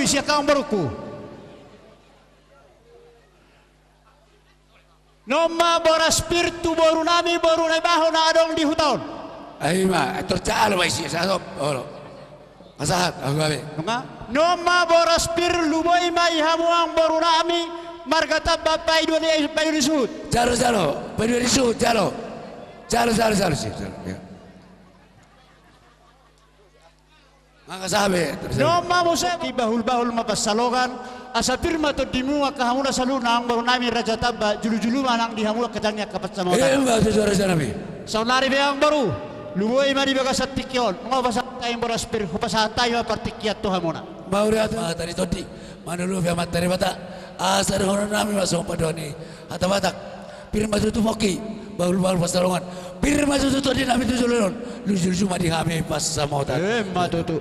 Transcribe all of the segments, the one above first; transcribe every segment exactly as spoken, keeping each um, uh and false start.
sian hamu amangborungku. Nunga ma boras pir tu borunami, boru Naibaho na adong di huta on. Ai ma, tor jalo ma isi, sahat, olo. Nga sahat, ahu gabe. Nunga? Nunga ma boras pir, luboi ma di hamu amangborunami, marga Tamba, paidua ni, paidua ni suhut. Jalo, jalo, paidua ni suhut, jalo. Jalo, jalo, jalo, si, jalo, ya. Nga sahat be, terus. Nunga ma muse, di bahul-bahul ma pansalongan, asa pir ma tondimu angka hamuna saluhutna amangborunami Raja Tamba, julu-julu ma nang di hamu angka jang ni angka pansamotan. Ima tutu rajanami. Saonari pe amangboru, luboi ma di bagasan tingki on, nunga hupasahat hami boras pir, hupasahat hami ma partingkian tu hamuna. Mauliate ma hata ni tondi, manulupi Amanta Debata, asa dohononnami ma songon pandohan ni hata Batak. Pir ma tutu pongki, bahul-bahul pansalongan. Pir ma tutu tondinami tu joloan on. Luju-luju ma di hami pansamotan. Ima tutu.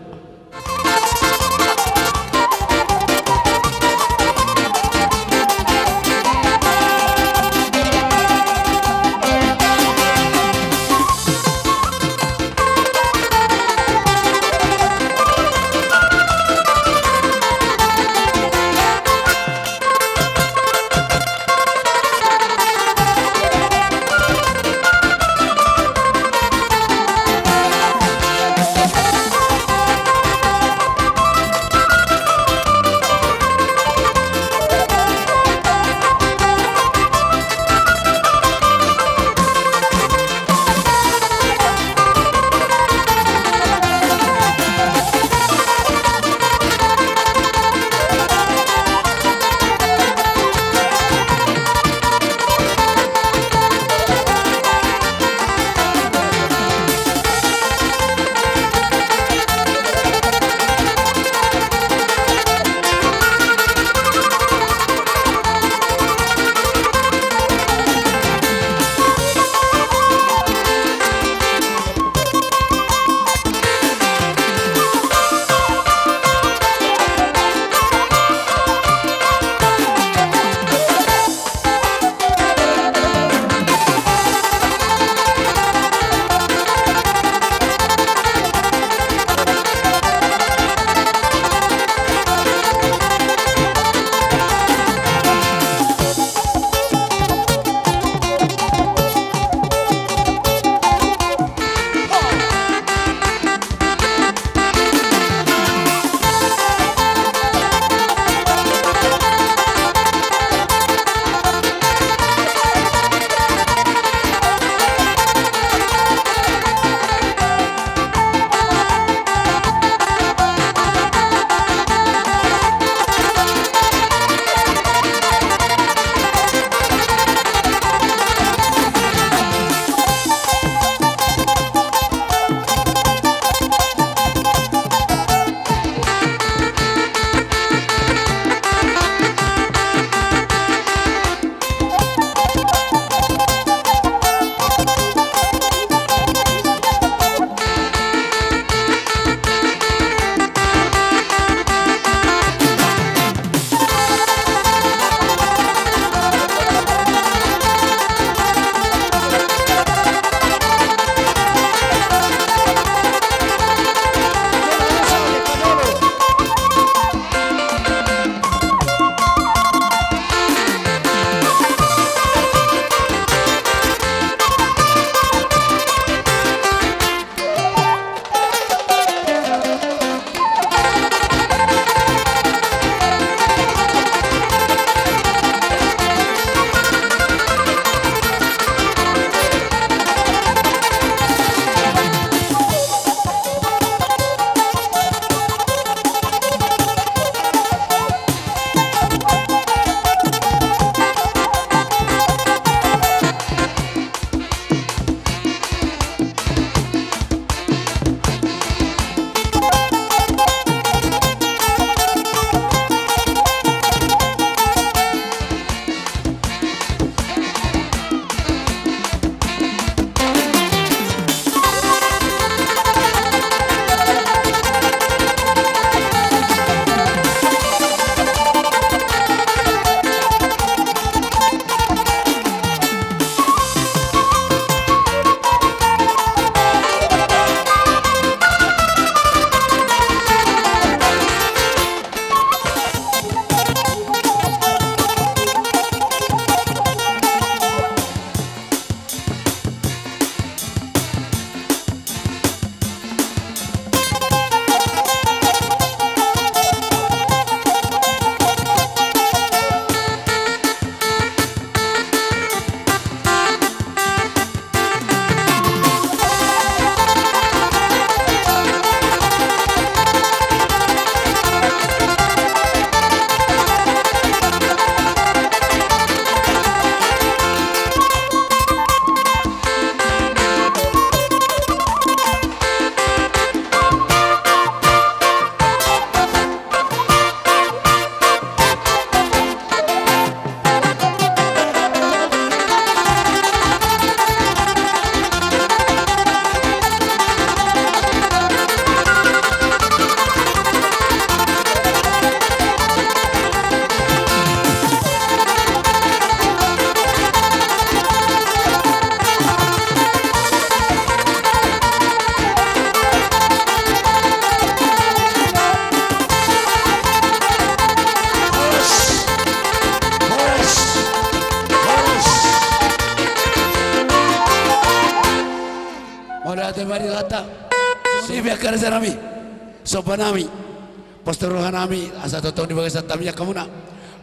Mari lata. Songon i pe angka raja nami, somba nami, pastor roha nami, asa tongtong di bagasan hami angka muna.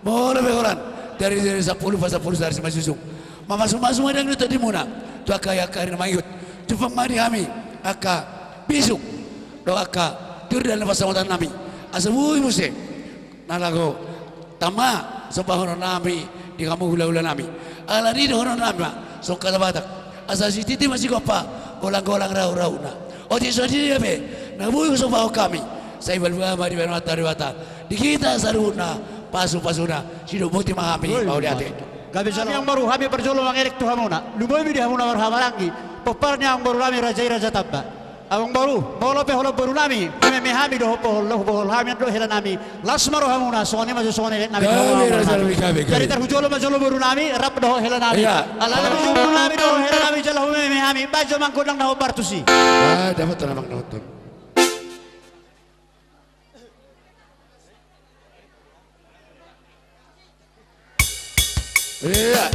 Molo pe holan dari, dari sampulu, pasampulu sari simanjujung, mamasumasu ma dang do tondi muna tu angka, angka ari na mangihut. Jumpang ma di hami angka bisuk dohot angka jurdal na pansamotan nami, asa boi muse na laho tama sombahonon nami di hamu hulahula nami. Alani i dohonon nami ma songon hata Batak: Asa sititi ma sigompa, golanggolang rahurahuna. Otik songon i pe na boi husombahon hami, sai balga ma di banua Debata di hita saluhutna pasupasuna. Sidok boti ma hami. Oi, mauliate. Gabe jala amangboru, hami parjolo mangelek tu hamuna, lumobi di hamuna marhahamaranggi, pompar ni amangboru nami raja i, Raja Tamba. Amangboru, molo pe holan boru nami, meme hami dohot bohol, dohot bohol hami do hela nami, las ma rohamuna, songon i ma jo songon elek nami. Gabe, raja nami, gabe, gabe. Jadi tarhujolo ma jolo boru nami rap dohot hela nami. Iya. Alana ma jo boru nami dohot hela nami jala humeme hami, baen jo amang gondang na hombar tusi. Ah, dapot amang dohot. Iya.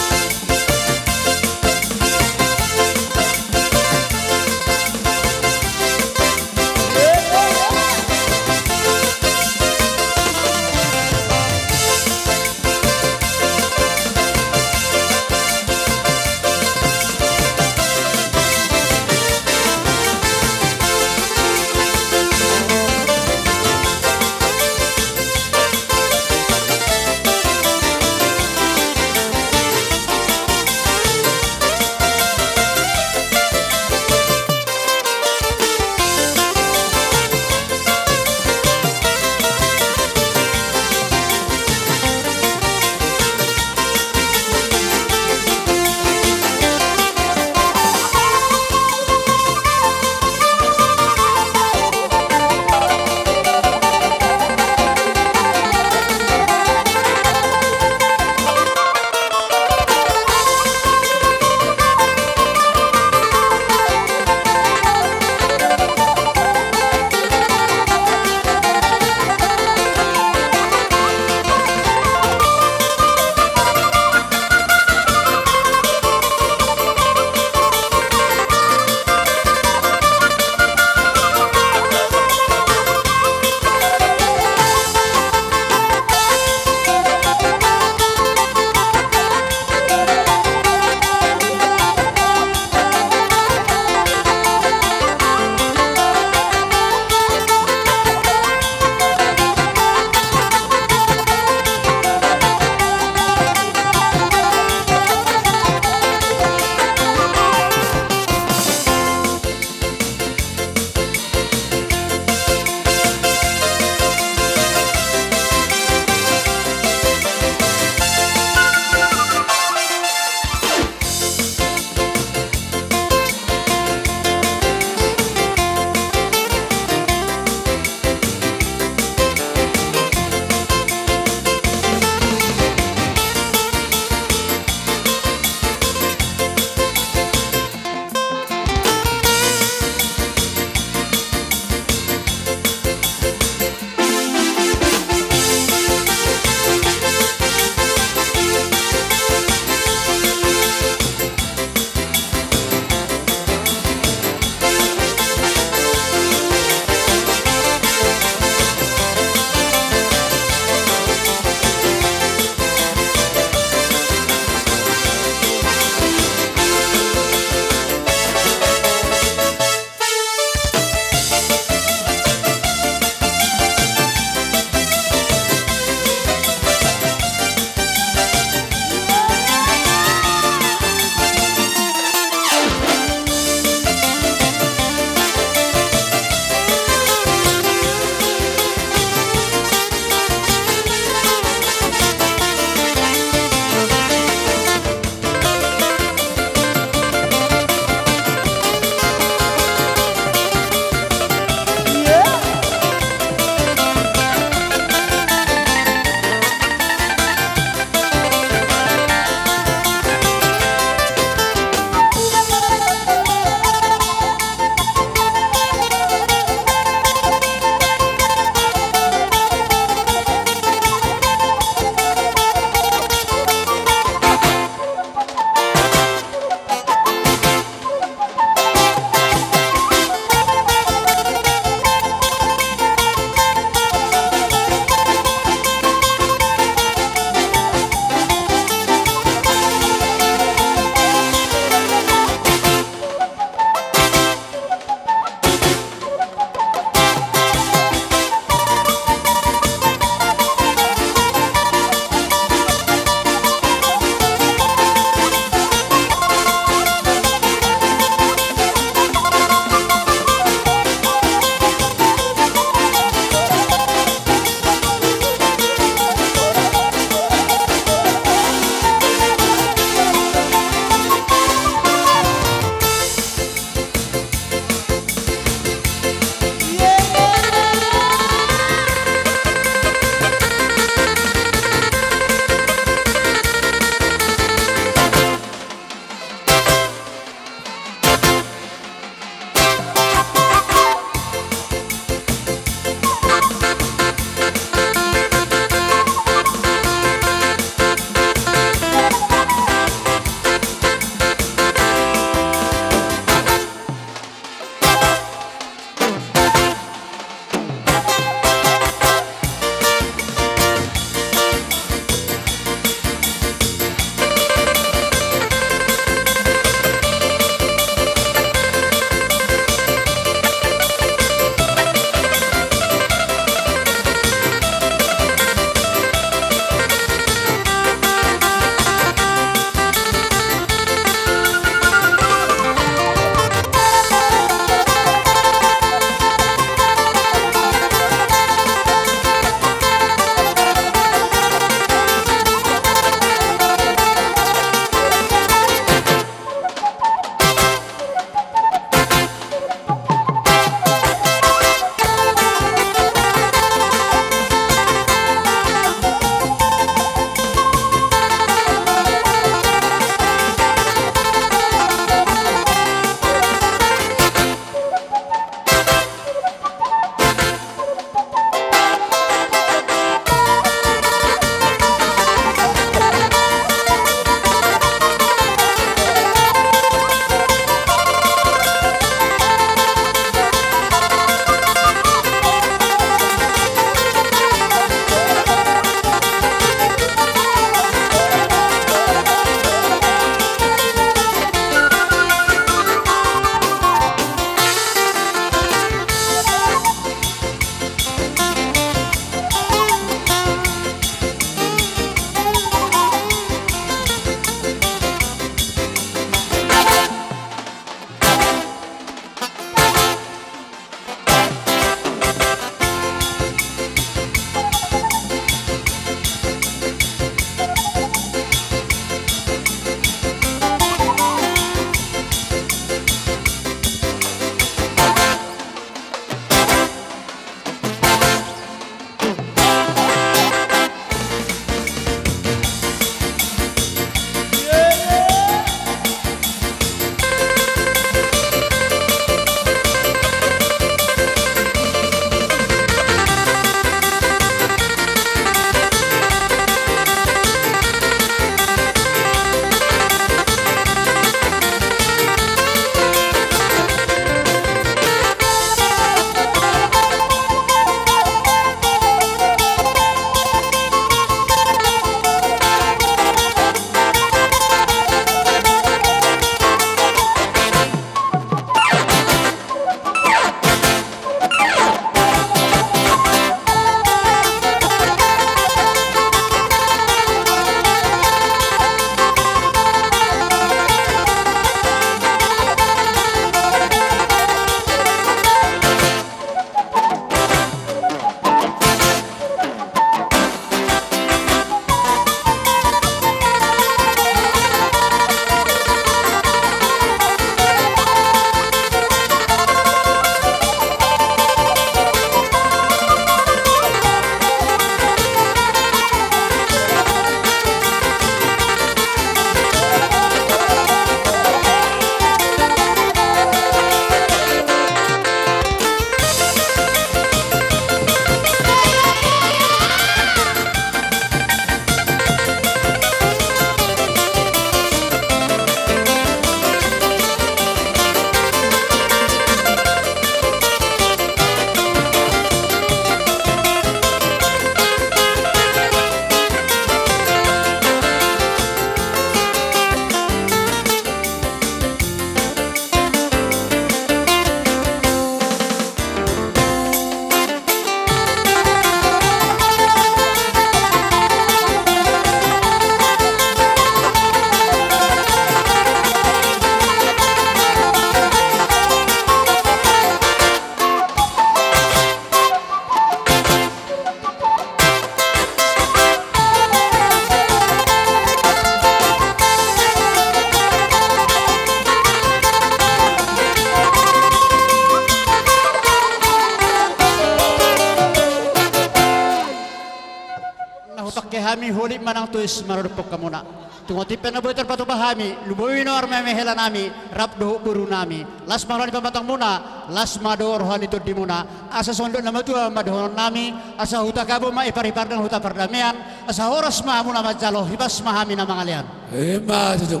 Hupangke hami holit manang tois maradophon hamuna. Tung otik pe na boi tarpatupa hami, lumobi na marmeme helanami, rap dohot borunami. Las ma roha ni pamatangmuna, las ma do roha ni tondimuna. Asa songon dok na matua ma dohononnami, asa huta Gabo ma ipar-ipar dohot huta pardameian, asa horas ma hamuna manjalo, hipas ma hami na mangalean. Ima tutu.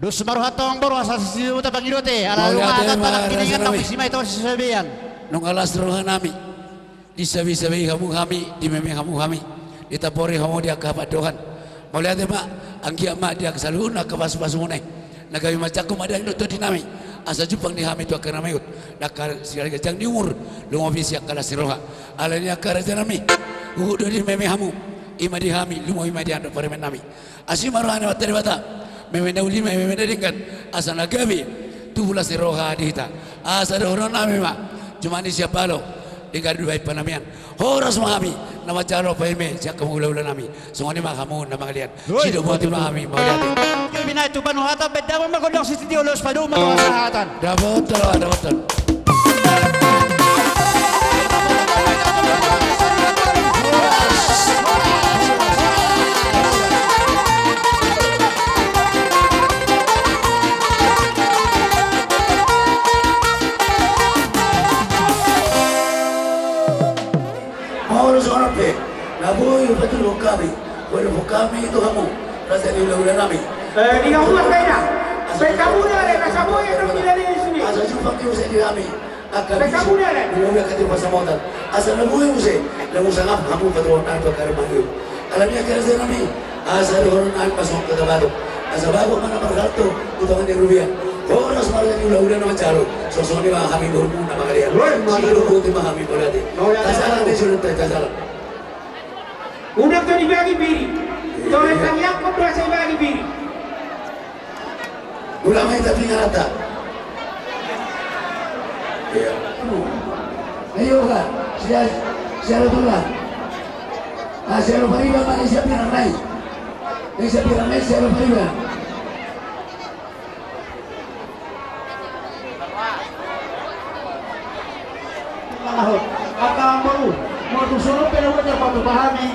Dos ma rohanta amang boru, asa sisiu ma tapangidote, ala nunga mauliate ma, tanak raja nami. Nunga las rohanami. Disabe-sabe hamu hami, dimeme hamu hami, ditapori hamu di angka hapandohan. Mauliate ma, anggiat ma di angka saluhutna angka pasu-pasumuna i, na gabe manjangkon ma di angka tondinami, asa jumpang di hami tu angka na mangihut, di angka siala ganjang ni umur, lumobi sian angka las ni roha. Alani i angka rajanami, huhut do dimeme hamu, ima di hami, lumobi ma di angka parumaennami. Asi ma roha ni Amanta Debata, meme na uli ma, meme na denggan, asa na gabe tubu las ni roha di hita. Asa dohononnami ma, jumani sian palo, denggan do bahen panamian. Horas ma hami na manjalo paimaima sian angka hula-hulanami. Songon i ma hamu na mangalean. Sidok boti ma hami, mauliate. Gabe binahen Tuhan hata, bahen damang ma gondang sititi, ulos padomu ma tu hasahatan. Dapotan, dapotan. Molo songon on pe na boi hupatuduhon hami, boi dohonon hami tu hamu, raja ni hula-hulanami. Eh, di hamu ma saida. Asa jumpang di hami. Asa jumpang di hami. Angka bisi, lumobi angka tu pansamotan. Asa na boi muse, na boi sangap hamu patuduhon nami tu angka ari mangihut. Alani i angka rajanami, asa dohononnami ma songon hata batok. Asa bagot ma na marhalto, tu tonga ni rubia. Horas ma raja ni hula-hula na manjalo. Songon i ma hami dohononmu na mangalean. Sidok boti ma hami, mauliate. Tajalang di sulut, tajalang. Unang tong dibagi biri. Tong na tangiangkon do asa dibagi biri. Ulang ma hita pinarata. Iya. Ayo, Kak. Sia, sia lo tulang. Ah, sia lo pariban ma, sia pirang nai. Eh, sia pirang nai, sia lo pariban. Laho, angka amang boru, molo tung songon on pe na boi tarpatupa hami,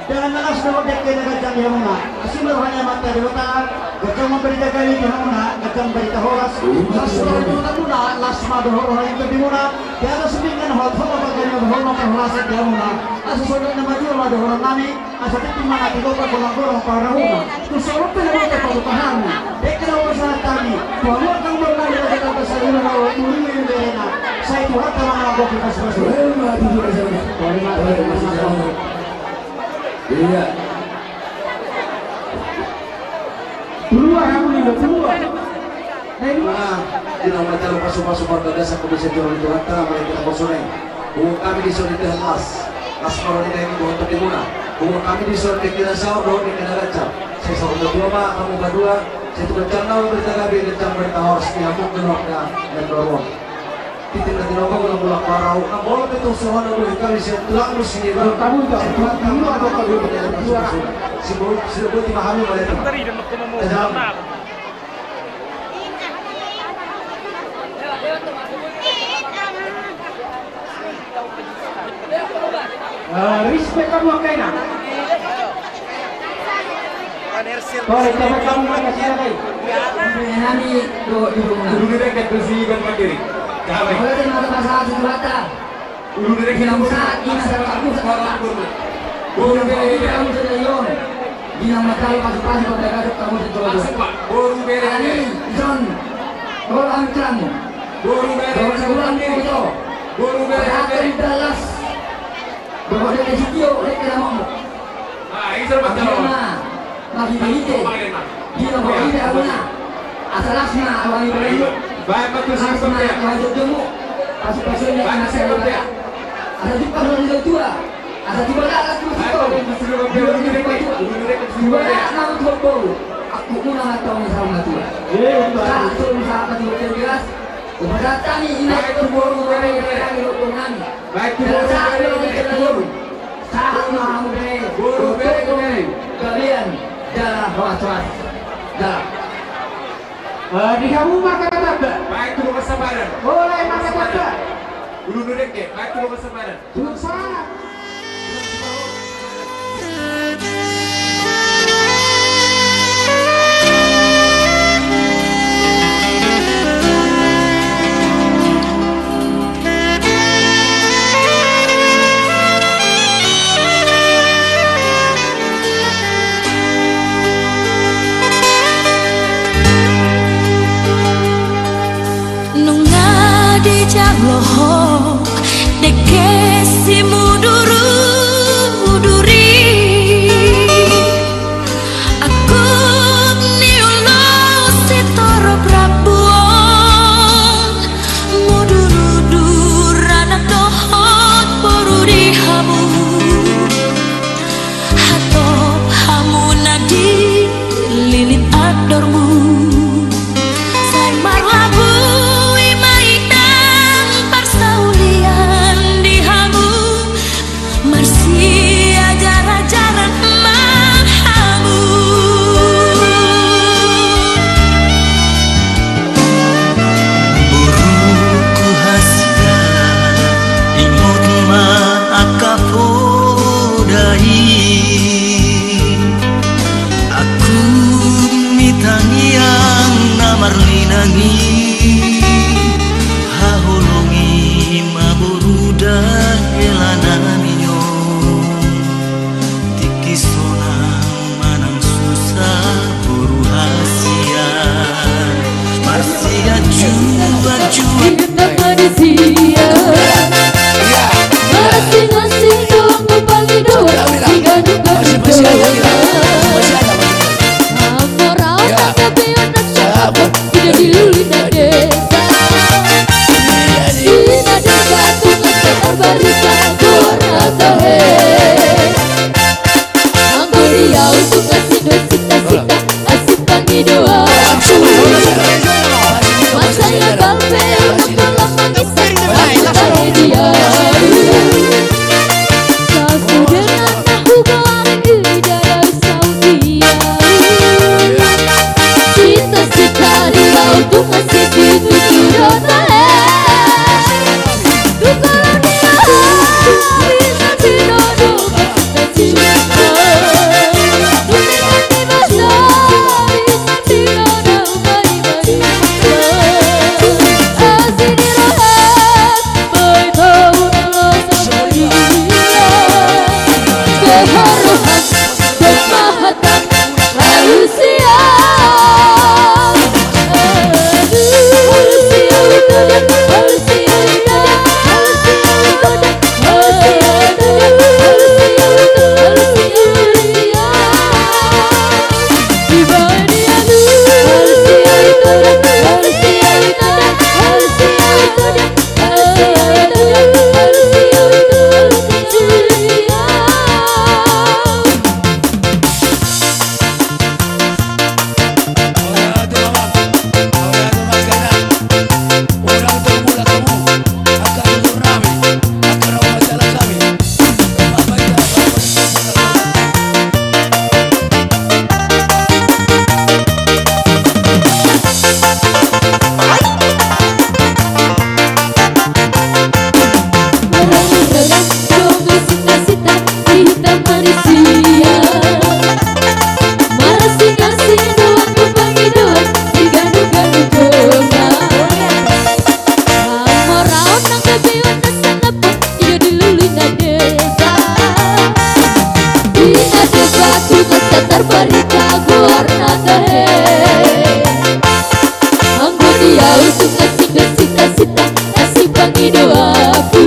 dengan na las dohot dengke na ganjang di hamuna. Asi ma roha ni Amanta Debata, ganjang ma barita gabe di hamuna, ganjang barita horas. Las ma roha ni pamatangmuna, las ma dohot roha ni tondimuna. Di atas pinggan hot, hot ma panggabean, hot ma parhorasan di hamuna. Asa songon na matua ma dohononnami. Asa tingki ma na tigopa, golang-golang pangarahutna. Tung songon on pe na boi tarpatupa hami, dengke na boi pasahat hami tu hamu angka umbahen nami, raja nami, saluhutna, tu hamu angka umbahen nami. Sai Tuhanta ma na manggohi pasu-pasu. Iya. Tulua hamu, Nindo, tulua. Nah, di na manjalo pasu-pasu pardagasan, komisi joro ni Tuhanta, mari hita poso nai. Huhut hami dison di Tuhan las, las ma roha ni daging dohot tondimuna. Huhut hami dison di dengke na saor dohot dengke na ganjang. Sai saur matua ma hamu padua, sai tu ganjang na barita gabe, ganjang barita horas di hamu angka na naeng marboru on. Tintin na tinopa, golang-golang pangarahutna, molo pe tung songon on do hami sian tulangmu si Nindo. Sai Tuhanta ma na manggohi pasu-pasu. Sidok boti ma hami, mauliate. Tajalang. Eh, respect kamu, angka ina. Oi, respect kamu, angka ina. Nami do di rumah. Dulu dia kan bersih ban mandiri. Kami. Kalau dia mata pasal sejuta. Ulu ni rek. Di na sahat, di na sahat, di na sahat. Boru bere. Di na manjalo pasu-pasu pardagasan, hamu sijolo. Boru bere. Alani, John. Boru Amcang. Boru bere. Boru Amcang. Boru bere. Boru bere. Las. Boru bere sitio, rek kena momok. Ah, ise ma jalo. Ima, mangihut-ihut. Ima, ima. Ima, ima. Ima. Asa las ma roha ni badanmu. Baik, betul. Las ma roha ni badanmu. Pasu-pasu ni anak saya. Asa jumpang roha ni tua. Asa jumpang las ma roha ni tua. Jumpang las ma roha ni tua. Aku muna mantau ni sama tua. Iya, betul. Satu, satu, betul, jelas. Upasahat hami, ima, tu boru bere, bere, bere, bere. Baik, tu boru bere, bere, bere. Sahat ma hamu bere. Boru bere, bere. Gabean jala horas-horas. Jala. Eh, di hamu marga Tamba. Baik, tu boru Sabaran. Mulai marga Tamba. Ulu ni rek, baik, tu boru Sabaran. Tulang Sabaran. Lohok dengke simuduruduri, angkup ni ulu sitorop rambu on, mudurudur anak dohot boru di hamu. Hatop hamu na di lilin andormu, sai marlabui ma inang parsaulian di hamu, marsiajarajaran ma hamu. Boruku hasian, ingot ma angka poda i. Angkup ni tangiang na marlinang i, haholongi ma boru da hela nami on. Tingki sonang manang susa boru hasian, marsiajuajuan. Inang manusia, marasingarasinga do angka pangidoan di ganup-ganup dongan. Hamoraon, habebean, na sahat, ida di lili na denggan. Ina denggan, tunga satar barita, goarna tahe. Anggo di au tunga sinduan sita-sita, asi pangidoan. Mansai abal pe au na pola mangisap, asi tahe di au. Sasude na hugoari, ida do i saut di au. Sita-sita di au tunga sipitutu do tahe. Ina denggan, tunga satar barita, goarna tahe. Anggo di au tunga sinduan sita-sita, asi pangidoanku.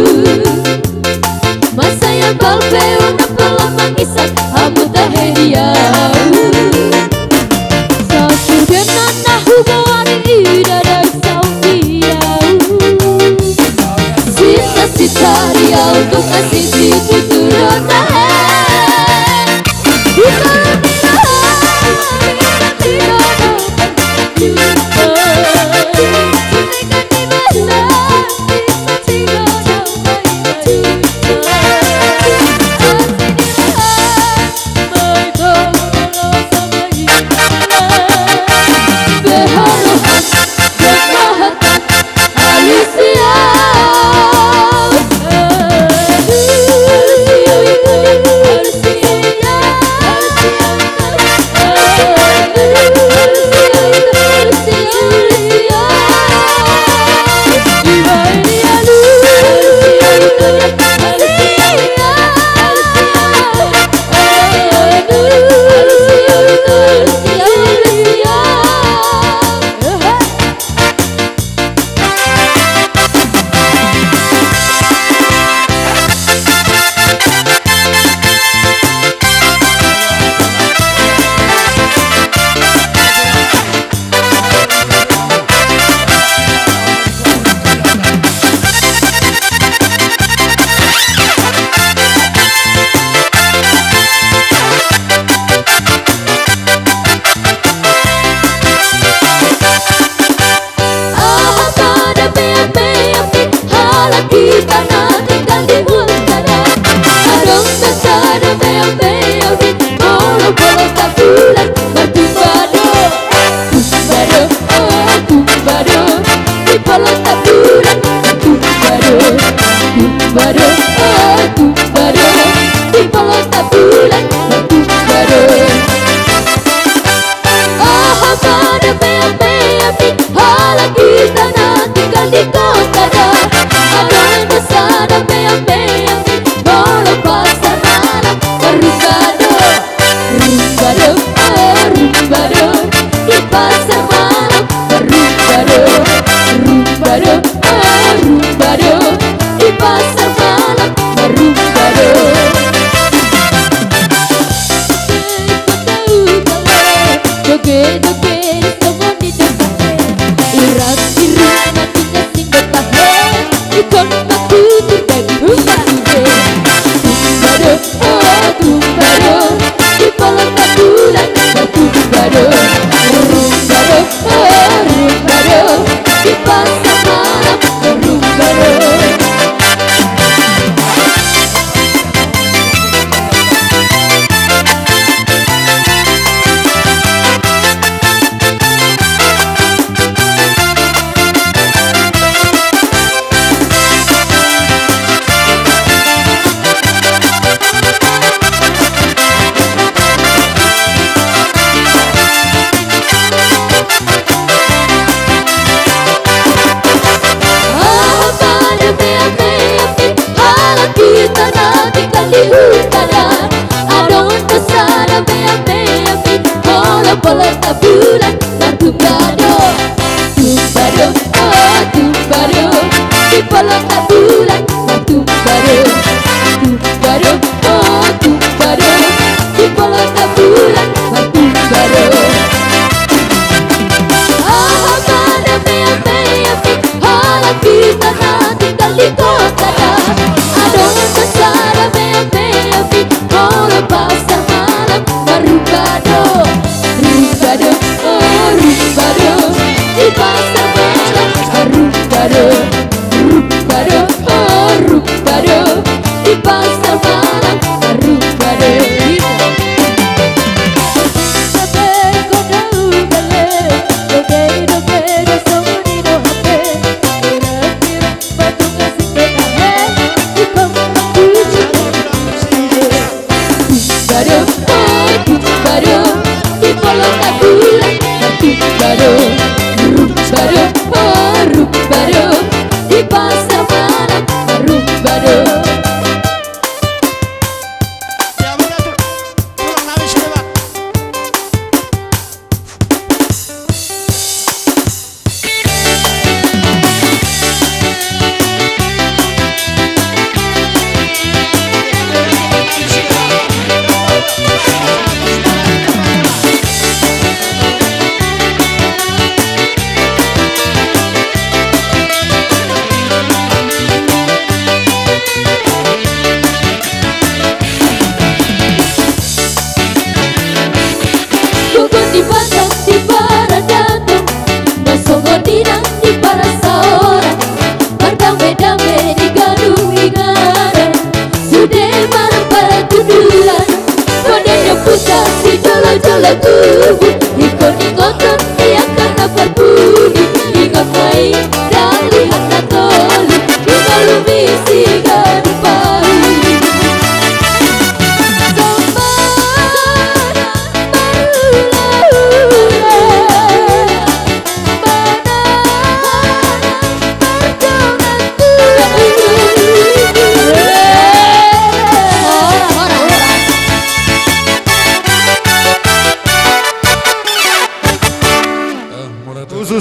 Mansai abal pe au na pola mangisap, hamu tahe di au. Sasude na hugoari, ida do i saut di au. Sita-sita di au tunga sipitutu do tahe. Di au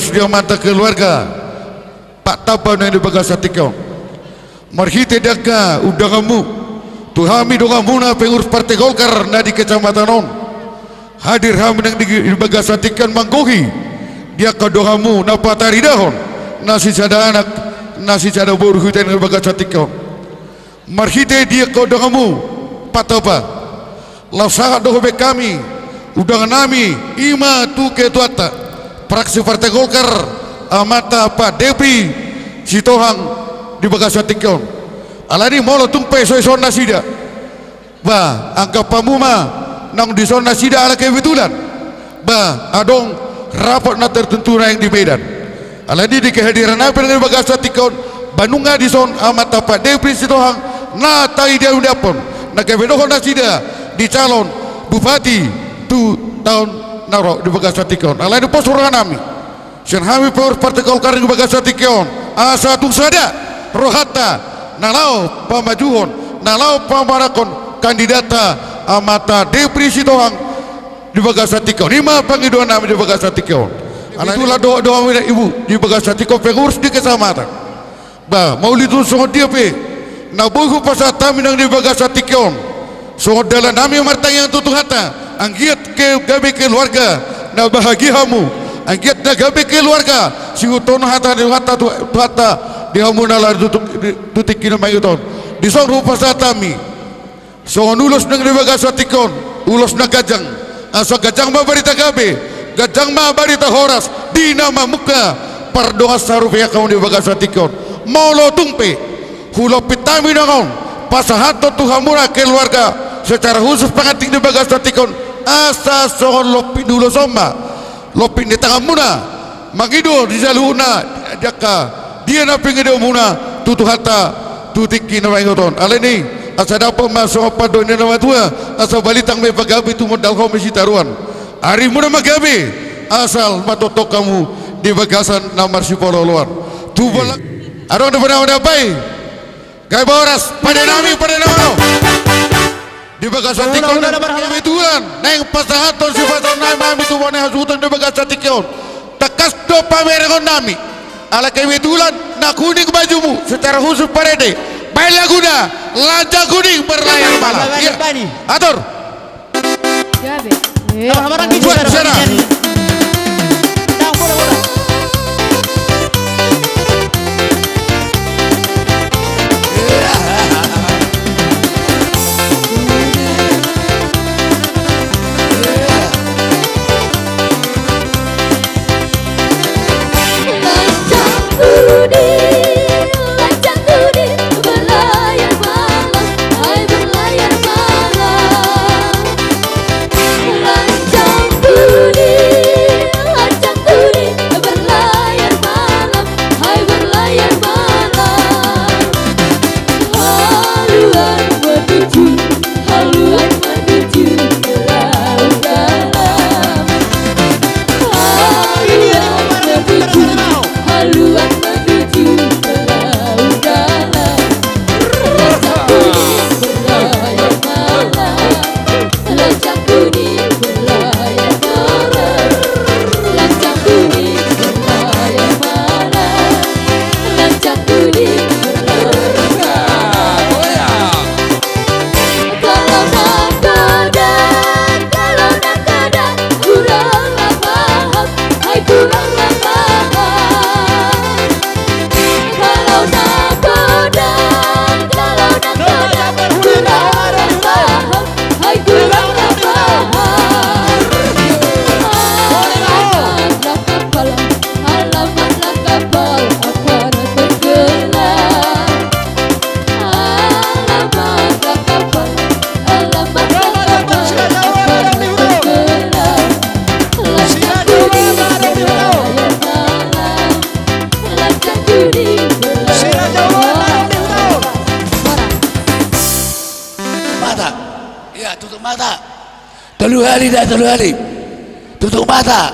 di amanta keluarga Pak Tamba nang di bagasan tingki on. Marhite di angka undanganmu tu hami donganmuna pengurus Partai Golkar na di kecamatan on, hadir hami nang di, di bagasan tingki on manggohi di angka donganmu na pataridahon na sisada anak, na sisada boru hita nang di bagasan tingki on. Marhite di angka undanganmu Pak Tamba, laos sahat do hami undangan nami, i ma tu ketuanta fraksi Partai Golkar, amanta Pak Depri Sitohang di bagasan tingki on. Alani molo tung pe so dison nasida, ba anggapanmu ma naung dison nasida ala kebetulan, ba adong rapat na tertentu naeng di Medan. Alani di kehadiran nami pe nang di bagasan tingki on, ba nunga dison amanta Pak Depri Sitohang na taida-idahon na gabe dohot nasida di calon bupati tu taon na ro di bagasan tingki on. Alani pos roha nami sian hami pengurus Partai Golkar di bagasan tingki on, asa tung sada rohanta na laho pamajuhon, na laho pamananghon kandidatta amanta Depri Sitohang di bagasan tingki on. I ma pangidoan nami di bagasan tingki on. Alani tulang dohot dongan ibu di bagasan tingki on, pengurus di kecamatan. Ba mauliate songon dia pe na boi hupasahat hami nang di bagasan tingki on, songon dalan nami martangiang tu Tuhanta, anggiat ke gabe keluarga na bahagia hamu, anggiat na gabe keluarga sihuthon hata ni Tuhanta tu, Tuhanta di hamu na laho tu, tu, tu tingki na mangihut on. Dison hupasahat hami songon ulos nang di bagasan tingki on, ulos na ganjang. Asa ganjang ma barita gabe, ganjang ma barita horas di na mamungka pardongan sarupeon hamu di bagasan tingki on. Molo tung pe hulompit hami nang on pasahathon tu hamuna keluarga secara khusus pangantin di bagasan tingki on, asa songon lompit ni ulos on ma lompit ni tanganmuna mangido di saluhutna di angka dia na pinangidoonmuna tu Tuhanta tu tingki na mangihut on. Alani asa dapot ma songon pandohan ni na matua, asa balintang ma pagabe tumundalhon ma sitaruan. Arimuna ma gabe, asal ma tongtong hamu di bagasan na marsipaolooloan. Tu bolak adong do panaon na bai. Gabe horas, pande nami, pande nami. Di bagasan tingki on, kebetulan naeng pasahathon sipasahat nami tu bona hasuhuton di bagasan tingki on. Tangkas do pamerenghon nami. Ala kebetulan na kuning bajumu, secara khusus parende. Baen laguna Lancang Kuning Berlayar Malam. Atur. Gabe. Buat sana. Lancang Kuning, Lancang Kuning, berlayar malam, hai berlayar malam. Lancang Kuning, Lancang Kuning, berlayar malam, hai berlayar malam. Haluan menuju, haluan menuju ke laut dalam. Haluan menuju, haluan menuju ke laut dalam. Lancang Kuning berlayar malam, Lancang Kuning berlayar malam, Lancang Kuning berlayar malam, Lancang Kuning berlayar malam. Kalau nangkoda, kalau nangkoda, kurang na paham, hai kurang na paham. Kalau nangkoda, kalau nangkoda, kurang na paham, hai kurang na paham. Alamatlah kapal, alamatlah kapal, apa na tenggelam. Alamatlah kapal, alamatlah kapal, apa na tenggelam. Lancang Kuning berlayar malam, Lancang Kuning berlayar malam. Mata. Iya, tutup mata. Tolu kali dah, tolu kali. Tutup mata.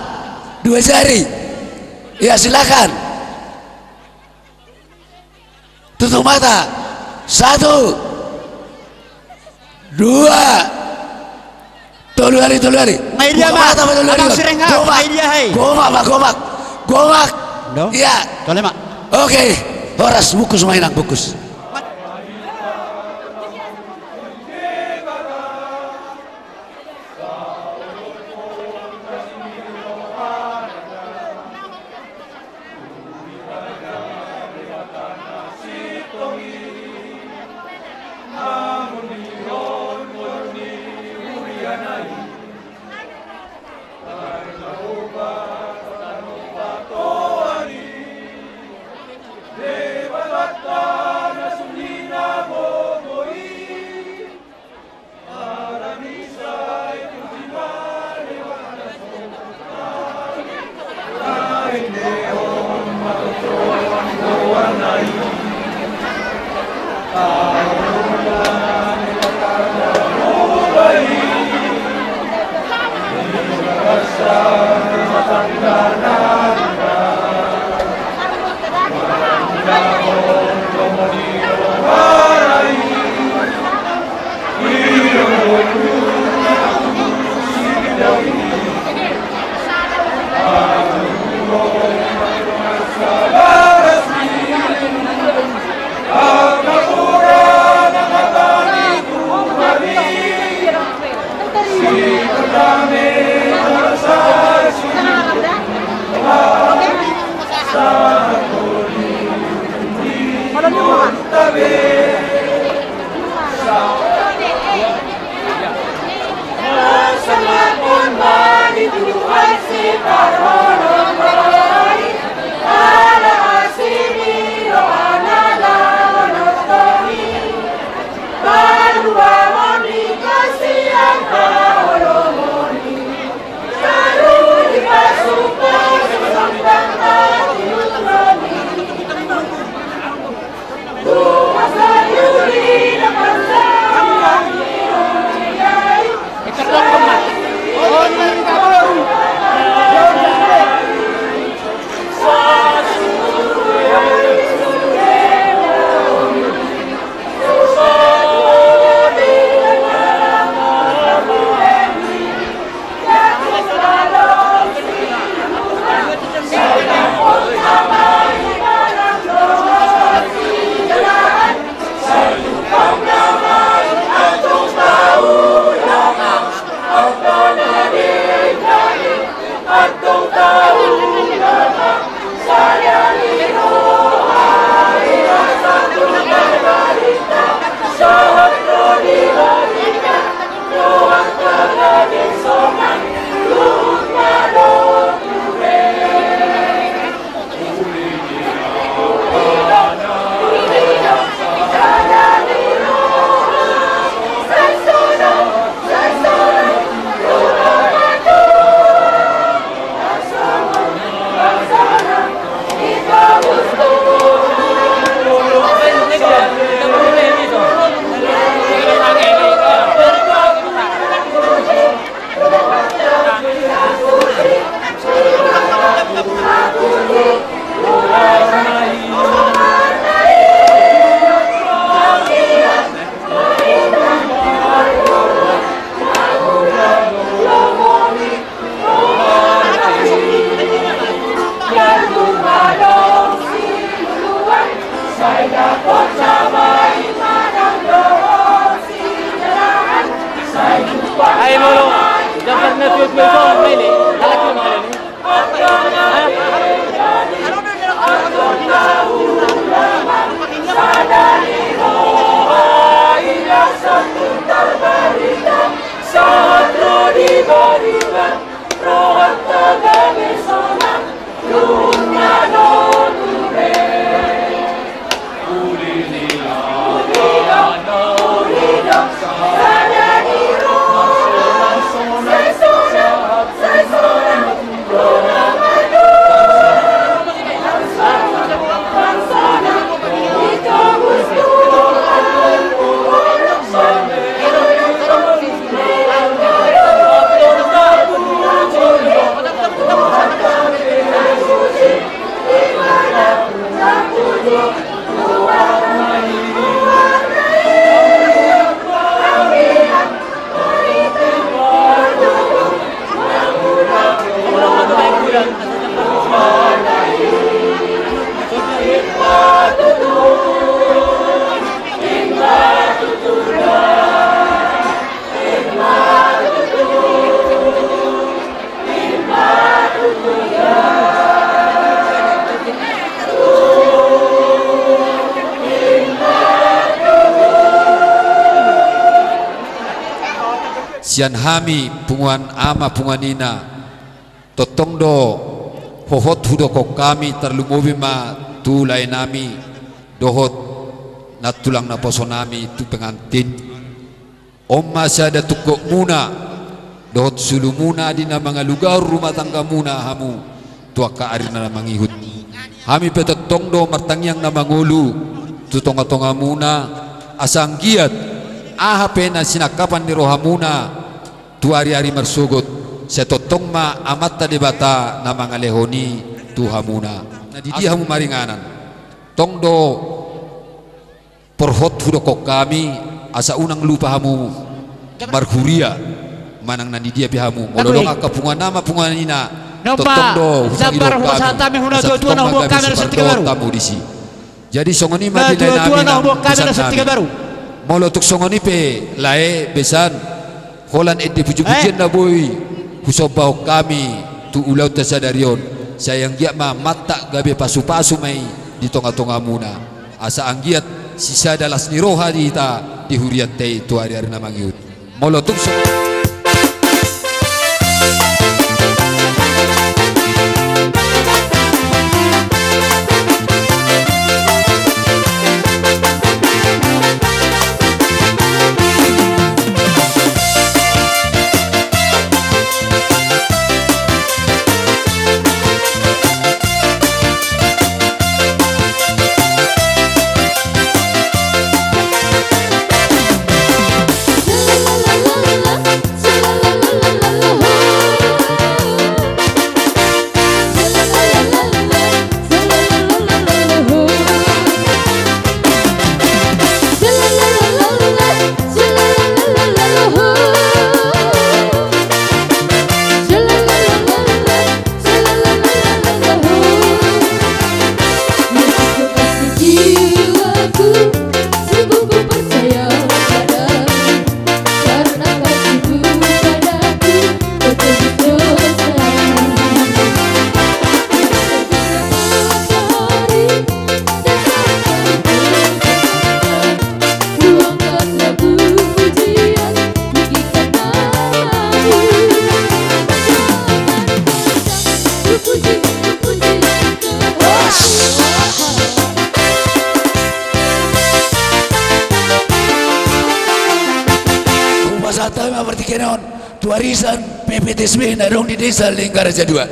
Dua jari. Iya, silakan. Tutup mata. Satu. Dua. Tolu kali, tolu kali. Buka mata, tolu kali. Gomak, gomak, gomak. Bomak. Iya. Tole ma. Oke. Horas, bungkus ma inang, bungkus. Ai molo, jambar na tuatua i songon i ma i, halak i ma i. Sian hami punguan ama punguan ina, tongtong do hohot hudokkon hami, tarlumobi ma tu laenami dohot nantulang naposonami tu pengantin. On ma sada tungkotmuna dohot sulumuna di na mangalugahon rumah tanggamuna hamu tu angka ari na mangihut. Hami pe tongtong do martangiang na mangolu tu tongatongamuna, asa anggiat aha pe na sinangkapan ni rohamuna tu ariari marsogot, sai tongtong ma Amanta Debata na mangalehon i tu hamuna. Na di dia hamu maringanan, tong do porhot hudokkon hami, asa unang lupa hamu marhuria manang na di dia pe hamu. Molo adong angka punguan ama punguan ina, tongtong do hupasahat hami, asa tongtong ma gabe sipardohot hamu disi. Jadi songon i ma di laenami nang besan nami. Molo tung songon i pe lae besan, holan ende pujipujian na boi husombahon hami tu ulaonta sadari on, sai anggiat ma mantak gabe pasupasu ma i di tongatongamuna, asa anggiat sisada las ni roha di hita di hurianta i tu ariari na mangihut. Molo tung so- Hupasahat hami ma partingkian on tu arisan P P T S B na adong di desa Linggar Jadua.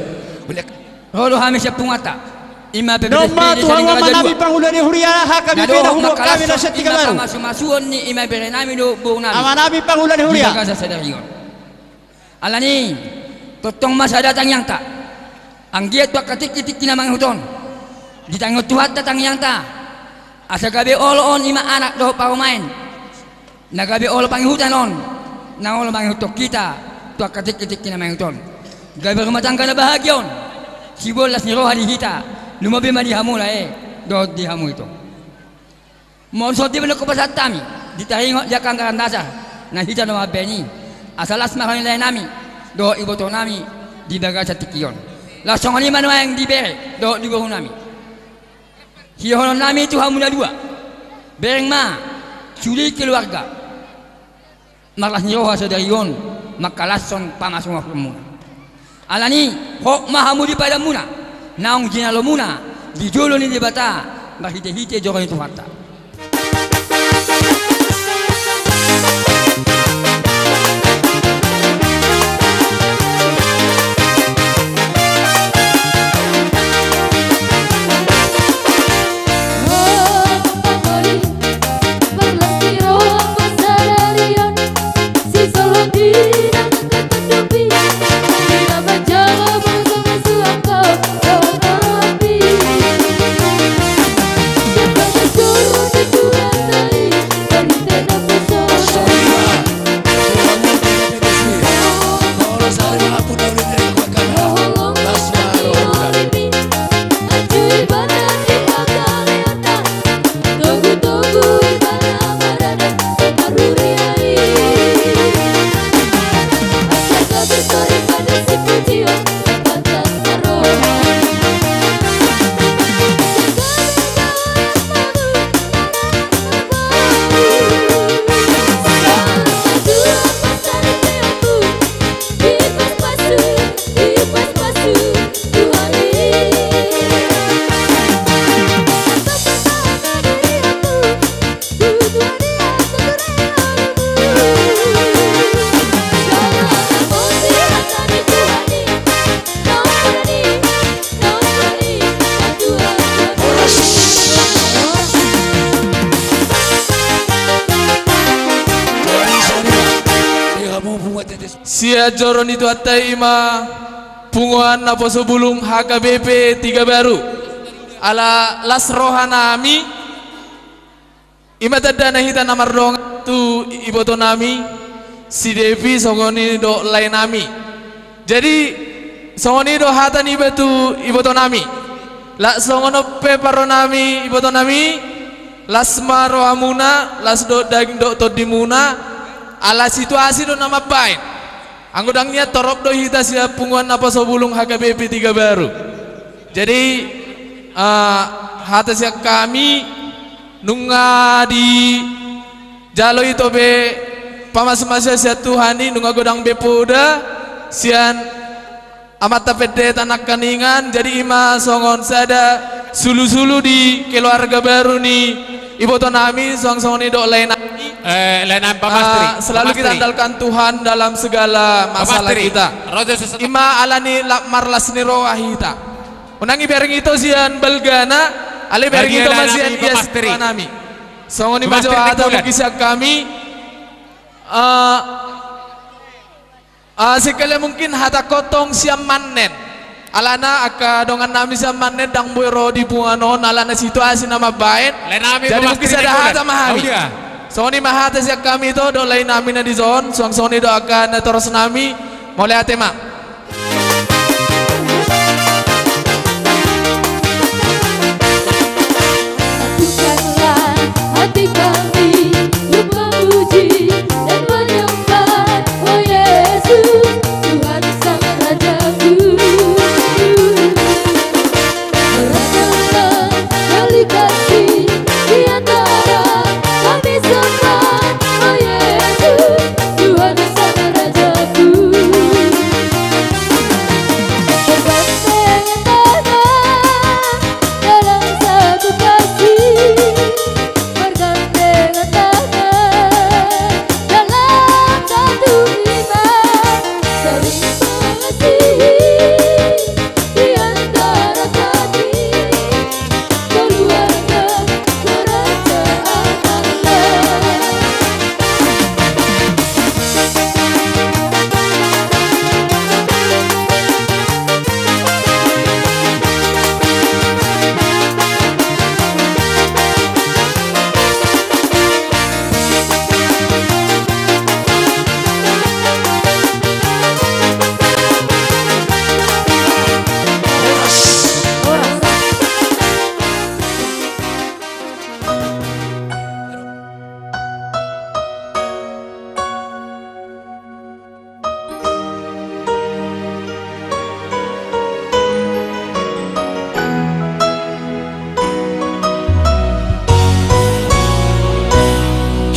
Ro do hami sian punguanta. Ima pe. Domma tu hamu amanami pangula ni huria, H K B P na huboan hami na sian Tigabaru. Ima pamasu-masuon ni ima berenami dohot borunami. Amanami pangula ni huria. Di bagasan sadari on. Alani, tongtong ma sada tangiangta. Anggiat tu angka tingki-tingki na mangihut on, ditangihon Tuhanta tangiangta. Asa gabe olo on ima anak dohot parumaen. Na gabe olo pangihutan on, na olo mangihuthon hita tu angka tingki-tingki na mangihut on. Gabe rumah tangga na bahagia on, siboan las ni roha di hita, lumobi ma di hamu lae, dohot di hamu ito. Molo songon dia pe na hupasahat hami, di taringot di angka anggaran dasar, na hita do mambaen i, asa las ma roha ni laenami, dohot ibotonami, di bagasan tingki on. Laos songon i ma nuaeng di bere, dohot di borunami. Sidohononnami tu hamu na dua, bereng ma sude keluarga, marlas ni roha sadari on mangkalashon pamasu-masumuna. Alani, hot ma hamu di padanmuna, naung jinalomuna di jolo ni Debata, marhite-hite joro ni Tuhanta. Sian joro ni Tuhanta i ma punguan naposo bulung H K B P Tiga Baru. Ala las roha nami, i ma tandana hita na mardongan tu iboto nami, si Devi songon i do lae nami. Jadi, songon i do hata niba tu iboto nami. Lak songon on pe parro nami, iboto nami, las ma rohamuna, las do daging do tondimuna, ala situasi do na mambaen. Anggo ndang nian torop do hita sian punguan naposo bulung H K B P Tiga Baru. Jadi, eh, hata sian hami, nunga dijalo ito be pamasumasuon sian Tuhan i, nunga godang be poda sian amanta pendeta nangkaningan, jadi i ma songon sada sulusulu di keluarga baru ni iboto nami, suang songon i do lae nami. Eh, lae nami, Pak Mastri. Ah, selalu kita andalkan Tuhan dalam segala masalah kita. I ma ala ni lak marlas ni roha hita. Unang ibereng ito sian balgana, alai bereng ito ma sian ias nami. Songon i ma jo hata mungkin sian hami. Eh, eh, sekali mungkin hata kotong sian mannen. Alana angka dongan nami sian mannen ndang boi ro di punguan on, alana situasi na mambaen. Jadi mungkin sada hata ma hami. Songon i ma hata sian hami ito, do lae nami na dison, suang songon i do angka natoras nami, mauliate ma. Satukanlah hati kami untuk memuji dan menyembah, oh Yesus, Tuhan sang Rajaku. Rajalah kali kasih di antara kami semua, oh Yesus, Tuhan sang Rajaku. Bergandengan tangan dalam satu kasih, bergandengan tangan dalam satu iman, saling mengasihi di antara kami, keluarga kerajaan Allah.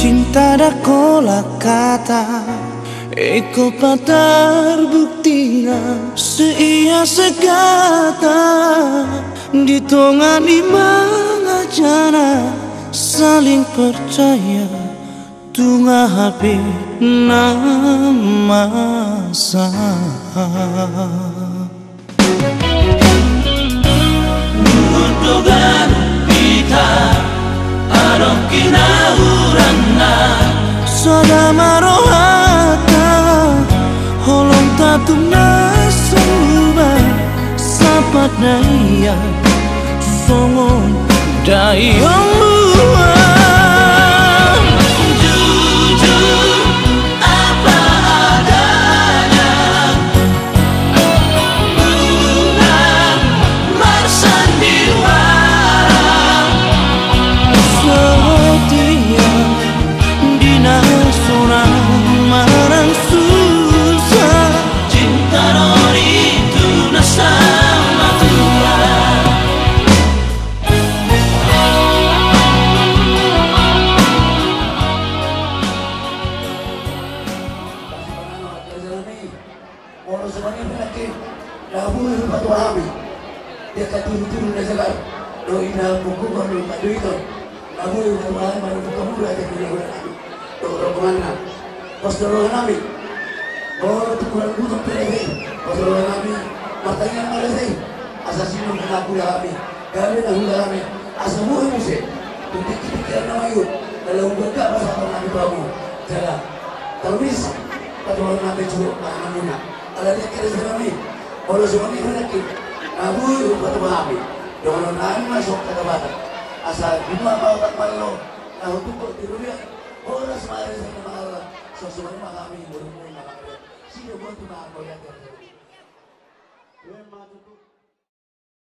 Cinta ndang pola kata, ingkon patarbuktina. Seia segata di tonga ni mangajana, saling percaya. Tunga hape na masa. Munduk ganup hita, adong hinahuranna. Sada ma rohanta, holong tantu na sarupa. Sapat na ia songon daion luang. Jujur apa adanya, unang marsandiwara. Setia di na sonang manang susa. Cinta do ninna sama Tuhan. Molo songon i pe nangkin, na boi hupatua hami di angka turu-turu na sabar dohot ina pongguhon dohot pandoiton. Na boi hupatua hami manang hupatua hami di angka turu-turu na sabar dohot rombonganna. Pos do roha nami. Molo tu hurang butuh pe rese i, pos do roha nami. Martangiang ma rese i, asa sinur na hula hami, gabe na hula hami, asa bohi muse tu tingki-tingki na maiut na laho gagah pasahaton nami tu hamu. Jala tarmis Patuan nami jolo manganamuna. Ala ni kira sira mi. Molo songon i huraki. Nabu rupa tu hami. Dongan nami masuk kata Batak. Asa dua mau tak malu. Nah untuk kok tiru dia. Horas mari sama Allah. Sosok mah kami burung-burung makan dia. Sida buat tu makan kau ya. Gue mah tutup.